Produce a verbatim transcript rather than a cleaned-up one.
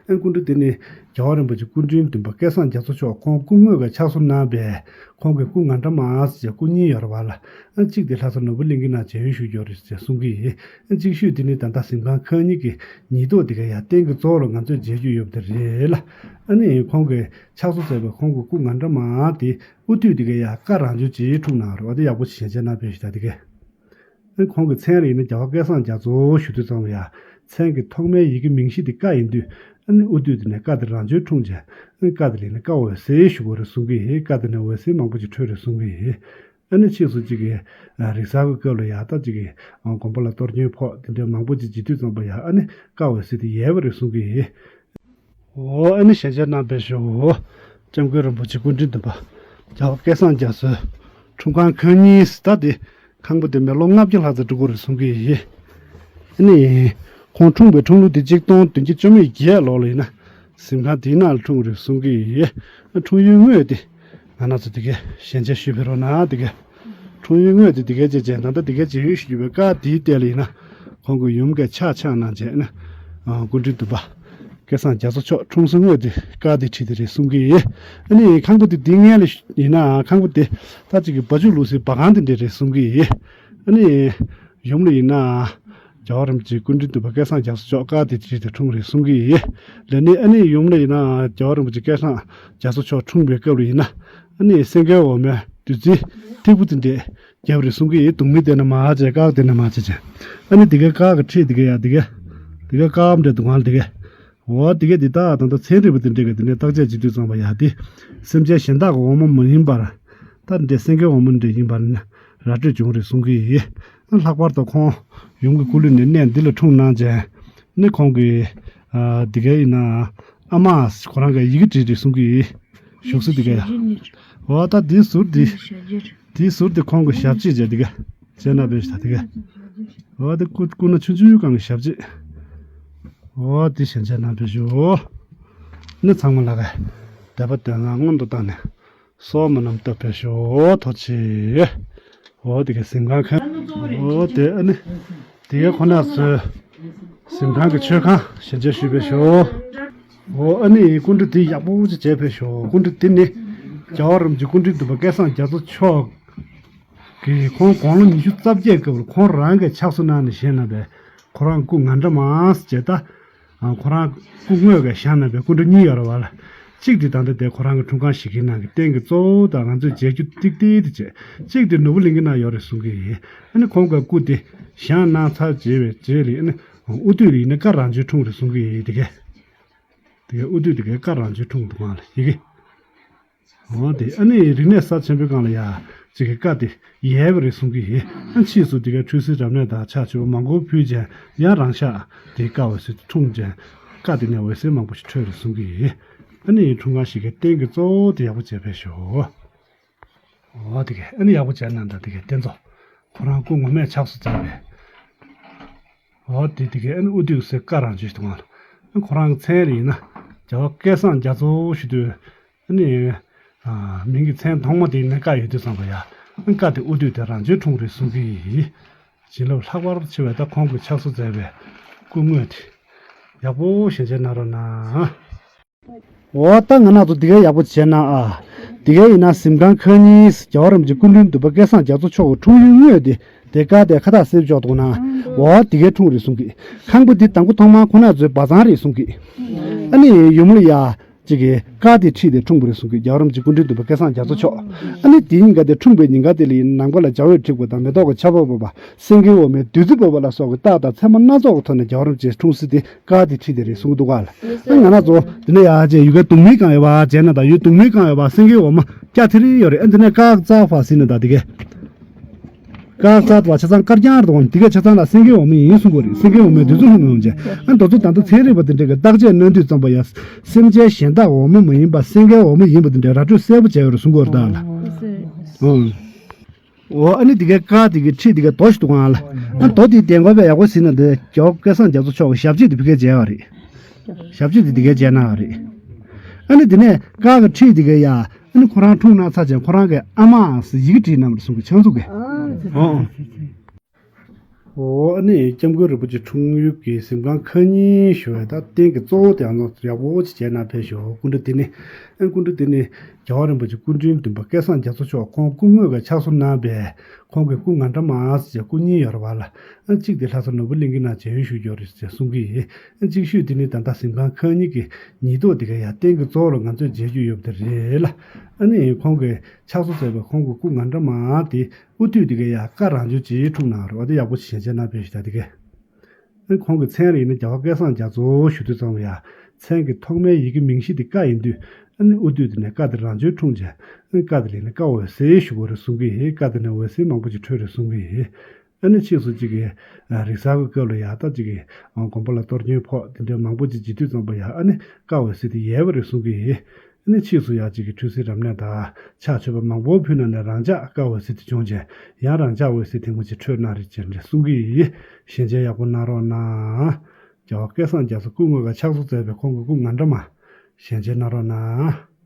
ཨ་སྐུ་མགྲོན་དེ་ནི་རྒྱལ་བ་རིན་པོ་ཆེ་སྐུ་ཕྲེང་བདུན་པ་སྐལ་བཟང་རྒྱ་མཚོ་མཆོག་ཁོང་སྐུ་དངོས་ཀྱི་ཕྱག་བཟོ་གནང་པའི་ཁོང་གི་སྐུ་ངར་འདྲ་མ་ཟེར་བྱས་སྐུ་བརྙན་ཡོད་རེད་བ་ལ། ཨ་གཅིག་དེ་ལྷ་ས་ནོར་བུ་གླིང་གི་ནང་མཇལ་ཡོང་ཞུ་རྒྱུ་རེད་ཟེར་གསུང་གི་ཡིན། ཨ་གཅིག་ཤོས་དེ་ནི་ད་ལྟ་གཟིམ་ཁང་ཁང་གཉིས་ཀྱི་ཉེན་རྟོག་དེ་ག་ཡ་རྟེན་གྱི་གཙོ་བོ་ལ་ང་ཚོས་མཇལ་རྒྱུ་ཡོད་པ་དེ་རེད་ལ། ཨ་ནི་ཁོང་གི་ཕྱག་བཟོ་མཛད་པའི་ཁོང་གི་སྐུ་ངར་འདྲ་མ་དེ་དབུ་དུད་དེ་ག་ཡ་ཀ་རང་བྱོན་གྱིས་འཁྲུངས་གནང་རེད་བ། དེ་ཡག་པོ་ཞིག་ཞལ་མཇལ་གནང་ཕེབས་ཤིག་ད་དེ་ག་ཁོང་གི་མཚན་རེ་ཡིན་ན་རྒྱལ་བ་སྐལ་བཟང་རྒྱ་མཚོ་ཞུ་དུས་ཙམ་པ་ཡ། མཚན་གྱི་ཐོག་མའི་ཡི་གེ་མིང་གཞི་དེ་ཀ་ཡིན་དུས། ཨ་ནི་དབུ་དུད་དེ་ནས་ཀ་དེ་རང་བྱོན་འཁྲུངས་རྗེས། ཨ་ནི་ཀ་དེ་ལས་ནི་ཀ་འོད་ཟེར་ཞུ་དགོས་རེད་གསུང་གི་ཡིན། ཀ་དེ་ནས་འོད་ཟེར་མང་པོ་ཅིག་འཕྲོས་རེད་གསུང་གི་ཡིན། ཨ་ནི་ཕྱིས་སུ་གཅིག་གི་ཨ་རིག་གསར་གྱི་སྐབས་ལ་ཡ་ད་གཅིག་གི་ཨ་དགོན་པ་ལ་གཏོར་སྐྱོན་ཕོག་དེ་འདྲའི་མང་པོ་ཅིག་བྱེད་དུས་ཙམ་པ་ཡ། ཨ་ནི་ཀ་འོད་ཟེར་དེ་ཡལ་བ་རེད་གསུང་གི་ཡིན། འོ་ཨ་ནི་ཞལ་མཇལ་གནང་ཕེབས་ཤོག་སྐྱབས་མགོན་རིན་པོ་ཆེ་སྐུ་ཕྲེང་བདུན་པ་རྒྱལ་བ་སྐལ་བཟང་རྒྱ་མཚོའི་འཁྲུངས་ཁང་ཁང་གཉིས་ད་དེ་ཁང་པ་དེ་མི་ལོ་ལྔ་བརྒྱ་ལྷག་ཙམ་འགྲོ་གི་རེད་གསུང་གི་ཡིན། ཨ་ནི་ཁོང་འཁྲུངས་པའི་འཁྲུངས་ལོ་དེ་གཅིག་སྟོང་བདུན་བརྒྱ་བཅོ་ལྔ་ལོ་ལ་ཡིན་ན་གཟིམ་ཁང་དེའི་ནང་ལ་འཁྲུངས་རེད་གསུང་གི་ཡིན། འཁྲུངས་ཡུལ་དངོས་དེ་ང་རང་ཚོ་དེ་གའི་ཞལ་མཇལ་ཞུས་ཕེབས་རོགས་གནང་། དེ་གའི་འཁྲུངས་ཡུལ་དངོས་དེ་དེ་གའི་བྱས་རྗེས་ད་ལྟ་དེ་གའི་མཇལ་ཡུལ་ཞུ་རྒྱུ་བའི་ཀ་དེའི་ལྟེ་ལ་ཡིན་ན་ཁོང་གི་ཡུམ་གྱི་ཕྱག་ཕྱག་གནང་རྗེས་ནི་སྐུ་ཕྲེང་བདུན་པ་སྐལ་བཟང་རྒྱ་མཚོ་མཆོག་འཁྲུངས་ས་དངོས་དེ་ཀ་དེ་བྲིས་དེ་རེད་གསུང་གི་ཡིན། ཨ་ནི་ཁང་པ་དེ་དེའི་སྔོན་ལ་ཡིན་ན་ཁང་པ་དེ་ད་ཅིག་གི་བ་ཕྱུགས་ལུག་སའི་བ་ཁང་དེ་འདྲ་རེད་གསུང་གི་ཡིན། ཨ་ནི་ཡུམ་ལ་ཡིན་ན། རྒྱལ་བ་རིན་པོ་ཆེ་སྐུ་ཕྲེང་བདུན་པ་སྐལ་བཟང་རྒྱ་མཚོ་མཆོག་ཀ་དེ་བྲིས་ཏེ་འཁྲུངས་རེད་གསུང་གི་ཡིན། ལས་ནི་ཨ་ནི་ཡུམ་ལ་ཡིན་ན་རྒྱལ་བ་རིན་པོ་ཆེ་སྐལ་བཟང་རྒྱ་མཚོ་མཆོག་འཁྲུངས་པའི་སྐབས་ལ་ཡིན་ན། ཨ་ནི་སེང་གེ་འོ་མའི་བདུད་རྩིའི་ཐིགས་པ་དེ་འདྲས་བརྒྱབ་རེད་གསུང་གི་ཡིན། གདུང་མི་དེ་ན་མ་བྱས་ཀག་དེ་ན་མ་བྱས་བྱས། ཨ་ནི་དེ་གའི་ཀག་གི་འཁྲིས་དེ་གའི་ཡ་དེ་གའི་དེ་གའི་ཀག་འདྲ་འདུག་ག་ལ་དེ་གའི། འོ་དེ་གའི་དེ་དག་ད་ལྟ་ཚན་རིག་པ་དེ་འདྲས་ག་དེ་འདྲས་བརྟག་དཔྱད་བྱེད་དུས་ཙམ་པ་ཡ་དེ་སེམས་ཅན་གཞན་དག་གི་འོ་མ་མ་ཡིན་པར། ད་འདྲས་སེང་གེ་འོ་མ་འདྲས་ཡིན་པར་ནི་ར་སྤྲོད་བྱུང་རེད་གསུང་གི་ཡིན། ལྷག་པར་དུ་ཁོང་ཡུམ་གྱི་སྐུ་ལུས་ནས་གནས་འདི་ལ་འཁྲུངས་གནང་རྗེས་ནི་ཁོང་གི་ཨ་འདི་གའི་ཡིན་ན་ཨ་མ་ཁོ་རང་གི་ཡི་གེ་བྲིས་རེད་གསུང་གི་ཡིན། བཞུགས་ས་འདི་གའི་འོ་ད་འདིའི་ཟུར་འདི་འདིའི་ཟུར་འདི་ཁོང་གི་ཞབས་རྗེས་བྱས་འདི་ག་བྱས་ན་བས་ད་འདི་ག་འོ་འདི་སྐུ་སྐུ་ན་ཆུང་ཆུང་གང་གི་ཞབས་རྗེས། འོ་འདི་ཞལ་མཇལ་གནང་བས་ཞུ། ནི་ཚང་མ་ལ་ག་དད་པ་དོན་ལ་སྔོན་དུ་བཏང་ནས། སོགས་མ་རྣམས་བཏབ་པའི་ཞོ་ཐོ་ཆེ། འོ་དེ་གའི་གཟིམ་ཁང་ཁང་། འོ་དེ་ཨ་ནི། དེ་གའི་ཁོ་ན་ཚོའི་གཟིམ་ཁང་གི་མཆོད་ཁང་ཞལ་མཇལ་ཞུས་པའི་ཞོ། འོ་ཨ་ནི་སྐུ་འདྲ་དེ་ཡག་པོ་ཅིག་བྱས་པའི་ཞོ། སྐུ་འདྲ་དེ་ནི་རྒྱལ་བ་རིན་པོ་ཆེ་སྐུ་ཕྲེང་བདུན་པ་སྐལ་བཟང་རྒྱ་མཚོ་མཆོག་གིས་ཁོང་དགུང་ལོ་ཉི་ཤུ་རྩ་བརྒྱད་སྐབས་ལ་ཁོང་རང་གིས་ཕྱག་བཟོ་གནང་ནས་བཞེངས་གནང་བའི་ཁོ་རང་སྐུ་ངར་འདྲ་མ་ཟེར་ད། ཨ་ཁོ་རང་སྐུ་དངོས་ཀྱི་ཞལ་ནང་པའི་སྐུ་འདྲ་གཉིས་ཡོད་རེད་བ་ལ། གཅིག་དེ་ད་ལྟ་དེ་ཁོ་རང་གི་འཁྲུངས་ཁང་གཞི་རྒྱའི་ནང་གི་རྟེན་གྱི་གཙོ་བོ་དང་ང་ཚོས་མཇལ་རྒྱུ་ཏིག་ཏིག་དེ་བྱས། གཅིག་དེ་ནོར་བུ་གླིང་གའི་ནང་ཡོད་རེད་གསུང་གི་ཡིན། ཨ་ནི་ཁོང་གི་སྐུ་དེ་བཞེངས་གནང་ཚར་རྗེས་པའི་རྗེས་ལ་ཨ་ནི་དབུ་སྟོད་ལ་ཡིན་ན་ཀ་རང་བྱོན་འཁྲུངས་རེད་གསུང་གི་ཡིན། དེ་གས་དེ་གས་དབུ་སྟོད་དེ་གས་ཀ་རང་བྱོན་འཁྲུངས་འདུག་གང་ལ་ཡི་གེ་འོ་དེ་ཨ་ནི་རིག་གནས་གསར་ཆེན་པོའི་སྒང་ལ་ཡ་གཅིག་གི་བཀའ་དེ་ཡལ་བ་རེད་གསུང་གི་ཡིན། ཨ་ཕྱིས་སུ་དེ་གའི་འཁྲུལ་སེལ་རབ་གནས་དང་ཕྱག་མཆོད་པ་མང་པོ་ཕུལ་ཅན་ཡང་རང་ཤག་དེའི་བཀའ་འོད་ཟེར་འཁྲུངས་ཅན་བཀའ་དེ་ནས་འོད་ཟེར་མང་པོ་ཞིག་འཕྲོས་རེད་གསུང་གི་ཡིན། ཨ་ནི་འཁྲུངས་ཁང་ཞིག་གི་རྟེན་གྱི་གཙོ་བོ་དེ་ཡག་པོ་བྱས་ཕེབས་ཤོག་འོ་དེ་གའི་ཨ་ནི་ཡག་པོ་བྱས་གནང་དང་དེ་གའི་རྟེན་གཙོ་ཁོ་རང་སྐུ་ངོ་མས་ཕྱག་བཟོ་མཛད་པའི། འོ་དེ་དེ་གའི་ཨ་ནི་དབུ་སྟོད་ཟེར་བཀའ་རང་བྱོན་ཞིག་འདུག་གང་ལ། ཁོ་རང་གི་མཚན་རེ་ཡིན་ན་རྒྱལ་བ་སྐལ་བཟང་རྒྱ་མཚོ་ཞུ་དུས། ཨ་ནི། ཨ་མིང་གི་མཚན་ཐོག་མ་དེ་ནི་བཀའ་ཡོད་དུས་ཙམ་པ་ཡ། བཀའ་དེ་དབུ་སྟོད་དེ་རང་བྱོན་འཁྲུངས་རེད་གསུང་གི་ཡིན། བྱིན་རླབས་ལྷག་པར་ཆེ་བས་ད་ཁོང་གིས་ཕྱག་བཟོ་མཛད་པའི་སྐུ་དངོས་དེ། ཡག་པོ་ཞལ་མཇལ་གནང་རོགས་གནང་། འོ་ད་ང་རང་ཚོ་འདི་ག་ཡག་པོ་བྱས་ན་ཨ། འདི་ག་ཡིན་ན་གཟིམ་ཁང་ཁང་གཉིས་རྒྱལ་བ་རིན་པོ་ཆེ་སྐུ་ཕྲེང་བདུན་པ་སྐལ་བཟང་རྒྱ་མཚོ་མཆོག་གི་འཁྲུངས་ཡུལ་དངོས་དེ་དེ་ཀ་དེ་ཁ་བཏགས་སེར་ཅོག་འདུག་ན། འོ་འདི་གའི་འཁྲུངས་རེད་གསུང་གི། ཁང་པ་འདི་དང་པོ་ཐོག་མར་ཁོ་ན་ཚོའི་བ་ཚང་རེད་གསུང་གི། ཨ་ནི་ཡུམ་ལ་ཡ། གཅིག་གིས་ཀ་དེ་ཁྲིད་དེ་འཁྲུངས་པ་རེད་གསུང་གི། རྒྱལ་བ་རིན་པོ་ཆེ་སྐུ་ཕྲེང་བདུན་པ་སྐལ་བཟང་རྒྱ་མཚོ་མཆོག་ཨ་ནི་དེ་ཉིན་ག་དེ་འཁྲུངས་པའི་ཉིན་ག་དེ་ལ་ཡིན་ནང་པ་ལ་ཇ་འོད་འཁྲིགས་པ་དང་མེ་ཏོག་གི་ཆར་པ་བབས་པ་སེང་གེ་འོ་མའི་བདུད་རྩི་འབབ་པ་ལ་སོགས་ཀྱི་རྟགས་དང་མཚན་མ་སྣ་ཚོགས་ཀྱི་ཐོག་ནས་རྒྱལ་བ་རིན་པོ་ཆེ་འཁྲུངས་ས་དེ་ཀ་དེ་ཁྲིད་དེ་རེད་གསུང་གི་འདུག་ག་ལ། ཨ་ང་རང་ཚོ་འདི་ནས་ཡར་བྱས་ཡུལ་ག་གདུང་མའི་སྒང་ཡོད་པ་བྱས་ན་དང་ཡུལ་གདུང་མའི་སྒང་ཡོད་པ་སེང་གེ་འོ་མ་སྐྱ་ཐེ་རི་ཡོད་རེད། ཨ་འདི་ནས་ཀ་ཙག་ཕ་ཟིན་ན་ད་དེ་གས། ཀ་ཙག་ཏུ་བ་ཆ་ཚང་དཀར་རྐྱང་རེད་དོ། འདི་ག་ཆ་ཚང་ལ་སེང་གེ་འོ་མ་ཡིན་གསུང་གི་རེད། སེང་གེ་འོ་མའི་བདུད་རྩི་ལྷུང་ཡོང་བྱས། ཨ་འདི་ཚོ་ད་ལྟ་ཚན་རིག་པ་དེ་འདྲས་ཀྱི་བརྟག་དཔྱད་གནང་དུས་ཙམ་པ་ཡ། སེམས་ཅན་གཞན་དག་འོ་མ་མ་ཡིན་པ་སེང་གེ་འོ་མ་ཡིན་པ་དེ་འདྲས་ར་སྤྲོད་གསལ་པོ་བྱས་ཡོད་རེད་གསུང་གི་རེད་ད་ལ། ཨོ། འོ་ཨ་ནི་འདི་གའི་ཀ་འདི་གའི་ཁྲི་འདི་གའི་རྡོ་ཞིག་འདུག་གང་ལ། ཨ་རྡོ་དེའི་སྟེང་གོ་བའི་ཡག་པོ་ཟིན་ན་འདི་རྒྱལ་བ་སྐལ་བཟང་རྒྱ་མཚོ་མཆོག་གི་ཞབས་རྗེས་དེ་ཕ་གིར་མཇལ་བ་རེད། ཞབས་རྗེས་དེ་འདི་གའི་མཇལ་གནང་བ་རེད། ཨ་ནི་འདི་ནས་ཀ་གི་ཁྲི་འདི་གའི་ཡ། ཨ་ནི་ཁོ་རང་འཁྲུངས་གནང་ཚར་རྗེས་ཁོ་རང་གི་ཨ་མ་ཟེར་ཡི་གེ་བྲིས་གནང་བ་རེད་གསུང་གི་ཕྱག་མཛུབ་གི། ཨོ། ཨོ་ཨ་ནི་སྐྱབས་མགོན་རིན་པོ་ཆེ་འཁྲུངས་ཡུལ་གྱི་གཟིམ་ཁང་ཁག་གཉིས་ཞུ་བའི་ད་རྟེན་གྱི་གཙོ་བོ་དེ་ཨ་ནོ་ཡག་པོ་ཅིག་བྱས་ན་ཕེབས་ཤོག་སྐུ་འདྲ་དེ་ནི་ཨ་སྐུ་འདྲ་དེ་ནི་རྒྱལ་བ་རིན་པོ་ཆེ་སྐུ་ཕྲེང་བདུན་པ་སྐལ་བཟང་རྒྱ་མཚོ་མཆོག་ཁོང་སྐུ་དངོས་ཀྱི་ཕྱག་བཟོ་གནང་བའི་ཁོང་གི་སྐུ་ང་འདྲ་མ་ཟེར་སྐུ་གཉིས་ཡོད་རེད་བ་ལ། ཨ་གཅིག་དེ་ལྷ་ས་ནོར་བུ་གླིང་གི་ནང་མཇལ་ཡོང་ཞུ་རྒྱུ་རེད་ཅེས་གསུང་གི་ཡིན། ཨ་གཅིག་ཤོས་དེ་ནི་ད་ལྟ་གཟིམ་ཁང་ཁག་གཉིས་ཀྱི་ཉེན་རྟོག་དེ་ག་ཡ་རྟེན་གྱི་གཙོ་བོ་ལ་ང་ཚོས་མཇལ་རྒྱུ་ཡོད་པ་དེ་རེད་ལ། ཨ་ནི་ཁོང་གི་ཕྱག་བཟོ་མཛད་པའི་ཁོང་གི་སྐུ་ང་འདྲ་མ་དེ། དབུ་དུད་དེ་ག་ཡ་བཀའ་རང་བྱོན་ཅིག་འཁྲུངས་གནང་རོགས་ཨ་དེ་ཡག་པོ་ཞིག་ཞལ་མཇལ་གནང་ཕེབས་ཤིག་ད་དེ་ག་ཨ་ཁོང་གི་མཚན་རེ་ཡིན་ན་རྒྱལ་བ་སྐལ་བཟང་རྒྱ་མཚོ་ཞུ་དུས་ཙམ་པ་ཡ། མཚན་གྱི་ཐོག་མའི་ཡི་གེ་མིང་གཞི་དེ་བཀའ་ཡིན་དུས། ཨ་ནི་དབུ་དུད་དེ་ནས་བཀའ་དེ་རང་བྱོན་འཁྲུངས་རྗེས། ཨ་ནི་བཀའ་དེ་ལ་ཡིན་ན་བཀའ་འོད་ཟེར་ཞུ་དགོས་རེད་གསུང་གི་ཡིན། བཀའ་དེ་ནས་འོད་ཟེར་མང་པོ་ཅིག་འཕྲོས་རེད་གསུང་གི་ཡིན། ཨ་ནི་ཕྱིས་སུ་གཅིག་གིས་རིག་གསར་གྱི་སྐབས་ལ་ཡ་ད་གཅིག་གིས་དགོན་པ་ལ་གཏོར་སྐྱོན་ཕོག་དེ་འདྲའི་མང་པོ་ཅིག་བྱེད་དུས་ཙམ་པ་ཡ་ཨ་ནི་བཀའ་འོད་ཟེར་དེ་ཡལ་བ་རེད་གསུང་གི་ཡིན། ཨ་ནི་ཕྱིས་སུ་ཡང་གཅིག་གིས་ཁྲུས་གསོལ་རབ་གནས་དང་ཕྱག་མཆོད་པ་མང་པོ་ཕུལ་ནང་ནས་རང་འཇགས་བཀའ་འོད་ཟེར་དེ་བྱུང་རྗེས་ཡང་རང་འཇགས་འོད་ཟེར་ཐེངས་མ་གཅིག་འཕྲོས་གནང་རེད་ཅེས་འདྲ་གསུང་གི་ཡིན། ཞལ་མཇལ་ཡག་པོ་གནང་རོགས་གནང་། རྒྱལ་བ་སྐལ་བཟང་རྒྱ་མཚོ་སྐུ་དངོས་ཀྱི་ཕྱག་བཟོ་མཛད་པའི་ཁོང་གི་སྐུ་ང་འདྲ་མ། ཞལ་མཇལ་གནང་རོགས་གནང་།